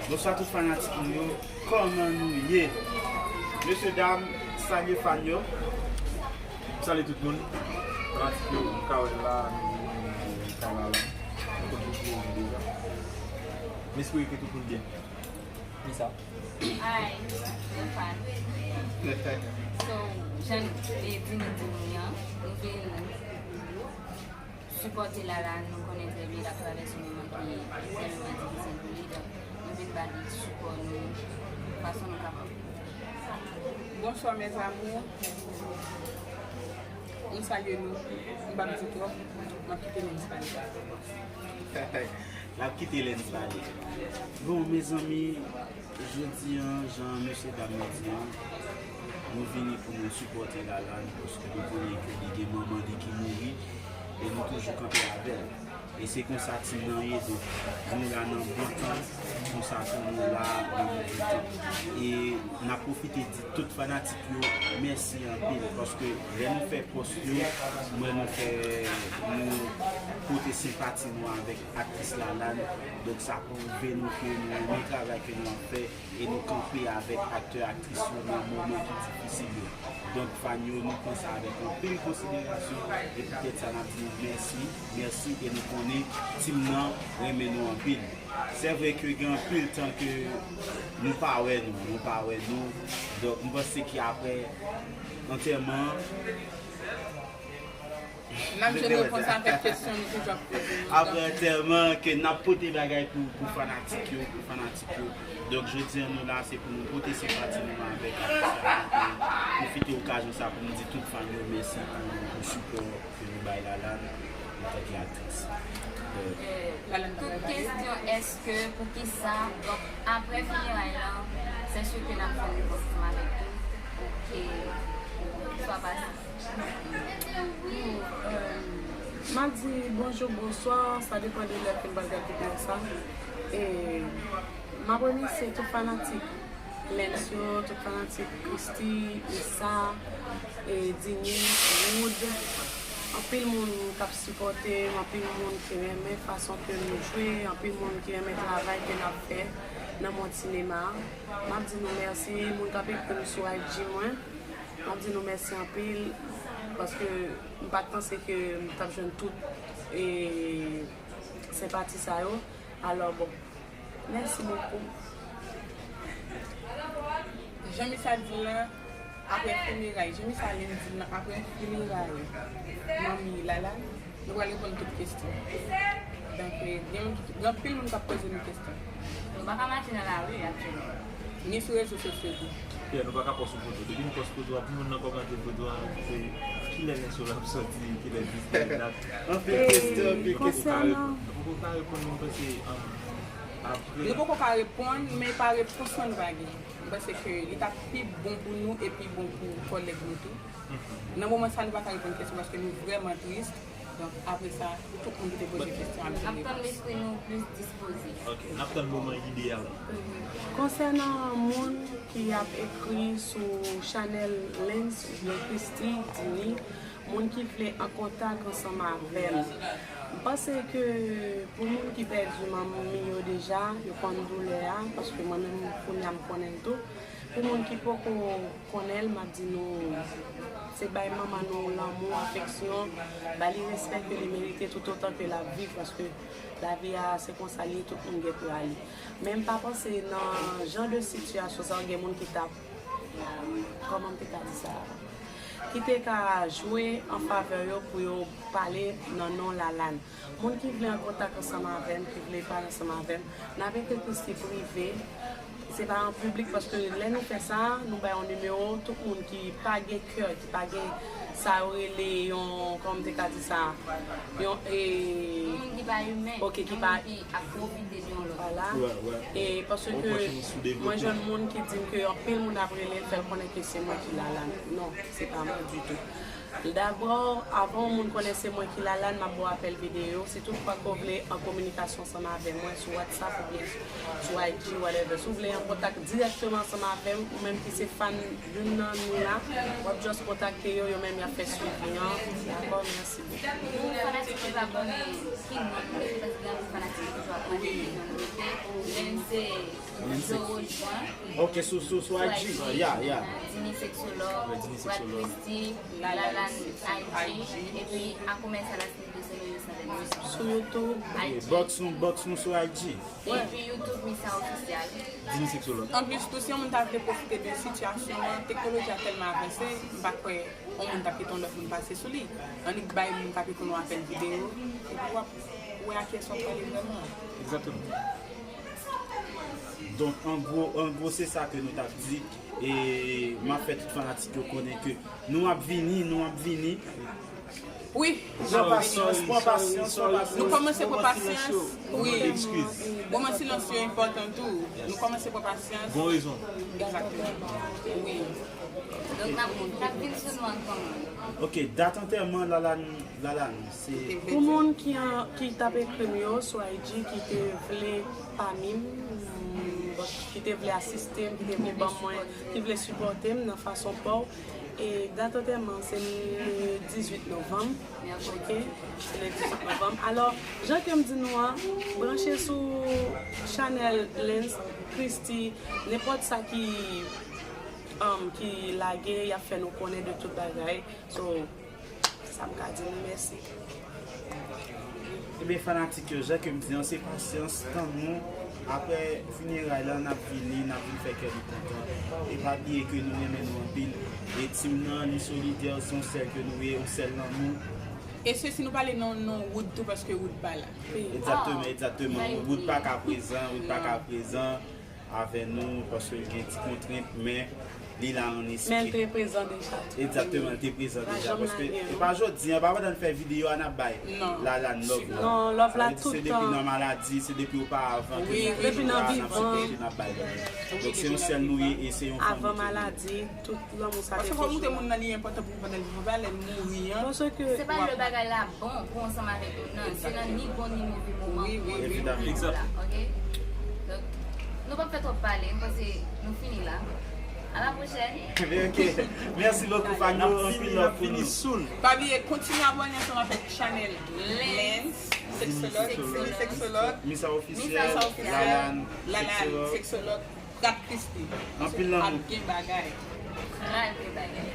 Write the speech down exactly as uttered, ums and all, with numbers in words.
Bonswa tout fanatik nou yo, kòman nou ye? Mesye dam, salye fan yo. M salye tout moun. Fanatik yo, m ka wè la, nou vin nan kanal la. M konn tout moun deja. M espere ke tout moun byen. Kisa? Hi, I'm fine. So, jan e di nou di nou an, nou vin sipòte Lalane, nou konnen trè byen l ap travèse yon moman ki ekstrèmeman difisil pou li, donk nou vin ba li sipò nou fason nou kapab. Bonsoir mes amours. M salye nou. M p ap di twòp. M ap kite Lens pale. L ap kite Lens pale. Bon, mezanmi, jodi a, jan mesye dam yo di a, nou vini pou nou sipòte Lalane, paske nou konnen ke li gen manman li ki mouri, e nou toujou kanpe avè l. E se konsa tim nan ye, donk nou la nan bon tan, konsa tou nou la nan bon tan. E n ap pwofite di tout fanatik yo mèsi anpil, paske lè nou fè pòs yo, mwen nou fè, nou pote senpati nou avèk aktris Lalane, donk sa pwouve nou ke nou renmen travay ke nou ap fè e nou kanpe avèk aktè, aktris yo nan moman ki difisil yo. Donk, fan yo, nou pran sa avèk anpil konsiderasyon, e poutèt sa, n ap di nou mèsi, mèsi, e nou konnen tim nan renmen nou anpil. Se vre ke gen anpil tan ke nou pa wè nou, nou pa wè nou. Donk, m panse ke apre antèman an, N ap jwenn repons avèk kesyon nou toujou ap poze yo. Apre antèman, ke n ap pote bagay pou, pou fanatik yo, pou fanatik yo. Donk, jodi a, nou la, se pou nou pote senpati nou avèk atis la, pou pwofite okazyon sa pou nou di tout fan yo mèsi pou, pou sipò ke nou bay Lalane antanke aktris. Tout kesyon, èske, poukisa, donk, apre fineray lan, se si ke n ap jwenn repons ansanm avèk tout, oke, swa pase. M ap di bonjou, bonswa, sa depann de lè ke m pral gade videyo sa. E m ap remèsye tout fanatik Lens yo, tout fanatik Christie, Issa, e Dini, Wood. Anpil moun k ap sipòte m, anpil moun ki renmen fason ke nou jwe, anpil moun ki renmen travay ke n ap fè nan mond sinema a. M ap di nou mèsi, moun k ap ekri m sou I G mwen. M ap di nou mèsi anpil, paske m pa t panse ke m t ap jwenn tout e senpati sa yo. Alò, bon, mèsi bokou. Jan Misa di l lan, apre fineray, jan Misa Lens di l lan, apre fineray manmi Lalane, nou pral reponn tout kesyon. Donk, gen moun ki, gen anpil moun k ap poze nou kesyon. Nou pa ka mache nan lari aktyèlman. Ni sou rezo sosyo tou. Yeah, nou pa ka pòs yon foto. Depi n pòs foto a, pou moun nan kòmante foto a, se kilè Lens yo l ap sòti, kilè dis, kilè dat. Anpil kesyon, anpil kesyon. Nou poko ka reponn, nou panse, um, apre. Nou poko ka reponn, men pa repons lan nou pa gen. M panse ke li t ap pi bon pou nou e pi bon pou kòlèg nou tou. Nan moman sa, nou pa ka reponn kesyon paske nou vrèman tris. Donk, apre sa, tout moun ki te poze kesyon ap jwenn repons. N ap tann lespri nou plis dispoze. Ok, n ap tann moman ideyal la. Konsènan moun ki ap ekri sou chanèl Lens oubyen Christie, Dini, moun ki vle an kontak ansanm avè m, m panse ke pou moun ki pèdi manmi yo deja, yo konn doulè a, paske mwen menm kounye a m konnen l tou. Pou moun ki poko konnen l, m ap di nou, se bay manman nou lanmou, afeksyon, ba li respè ke li merite toutotan ke l ap viv, paske lavi a se konsa l ye, tout moun gen pou y ale. Men m pa panse nan jan de sitiyasyon sa yo gen moun ki t ap, kòman m te ka di sa, ki te ka jwe an favè yo pou yo pale nan non Lalane. Moun ki vle an kontak ansanm avè m, ki vle pale ansanm avè m, n ap ekri Christie prive. Se pa an piblik, paske lè nou fè sa, nou bay yon nimewo, tout moun ki pa gen kè, ki pa gen sa yo rele yon, kòman m te ka di sa, yon, e, Yon moun ki pa imen, ok, ki yon pa moun ki ap pwofite de yon lòt. Vwala. E paske mwen jwenn moun ki di m ke anpil moun ap rele l, fè l konnen ke se mwen ki Lalane. Non, se pa mwen ditou. Dabò, avan yon moun konnen se mwen ki Lalane, m ap ba w apèl videyo. Si tout fwa ke w vle an kominikasyon ansanm avè mwen sou WhatsApp oubyen sou I G, whatever. Si w vle an kontak dirèkteman ansanm avè m, ou menm ki se fan youn nan nou la, w ap just kontakte yo, yo menm y ap fè swivi an. Dakò, mèsi bokou. Pou fanatik ki pa konnen ki non nou ye, paske gen anpil fanatik ki toujou ap mande ki non nou ye, Lens Se Joe Rosemont. Ok, sou, sou, sou I G. Ya, ya. Dini Sexologue, Brad Christie, Lalanne I G, epi Akomè Salas Nil de Senoyo Salas. Sou YouTube. Ok, box nou, box nou sou I G. Epi YouTube, Misa Official. Dini Sexologue. Anplis tou, si yon moun ta vle pwofite de sitiyasyon an, teknoloji a tèlman avanse, m pa kwè yon moun t ap kite yon lòt moun pase sou li. Annik bay moun k ap ekoute nou apèl videyo, epi w ap wè a kiyès w ap pale vrèman. Egzakteman. Donk, an gwo, an gwo, se sa ke nou t ap di. E m ap fè tout fanatik yo konnen ke nou ap vini, nou ap vini. Wi. Pran pasyans, pran pasyans, pran pasyans. Nou kòmanse pran pasyans. Wi. Moman silans yo enpòtan tou. Nou kòmanse pran pasyans. Gon rezon. Egzakteman. Wi. Donk, n ap, n ap vin sou nou ankò. Ok, dat antèman Lalanne, Lalanne, se pou moun ki an, ki t ap ekri m yo sou I G, ki te vle pami m, ki te vle asiste m, ki te vle ban mwen, ki vle sipòte m nan fason pa w. E dat antèman se le dizuit novanm. Ok? Se le dizuit novanm. Alò, jan ke m di nou an, branche sou chanèl Lens, Christie, nenpòt sa ki, um, ki lage, y ap fè nou konnen de tout bagay. So, sa m ka di nou, mèsi. Ebyen, fanatik yo, jan ke m di an, se pasyans, tann nou. Aprè fineray la, n ap vini, n ap vin fè kè nou kontan. E pa bliye ke nou renmen nou anpil. E tim nan, li solidè, se yon sèl ke nou ye, yon sèl lanmou. E se si nou pale nan non Wood tou, paske Wood pa la. Egzakteman, egzakteman. Wood pa ka prezan, Wood pa ka prezan avè nou, paske l gen ti kontrent, men li la an espri. Men l te prezan deja tou. Egzakteman, l te prezan deja, paske e pa jodi an, pa pandan n fè videyo a n ap bay Lalanne love la. Non, love la tout tan. Se depi nan maladi, se depi oparavan ke nou te jwenn la, paske ke n ap bay love. Donk se yon sèl nou ye e se yon fanmi ke nou ye. Avan maladi, tout lanmou sa te toujou la. Paske fò w montre moun nan li enpòtan pou pandan l vivan, pa lè l mouri an. Paske se pa lè bagay la bon pou ansanm avèk nou, non. Se nan ni bon ni move moman pou ansanm avèk nou la, ok? Donk, nou p ap fè twòp pale, m panse nou fini la. A la pwochèn. Ok. Mèsi bokou, fanatik yo, anpil love pou nou. Pa bliye, kontinye abòne ansanm avèk chanèl Lens, Sexologue, Sexologue, Misa Ofisyèl, Lalanne, Sexologue. Kat Christie. Anpil lanmou. Ap gen bagay. Pral gen bagay.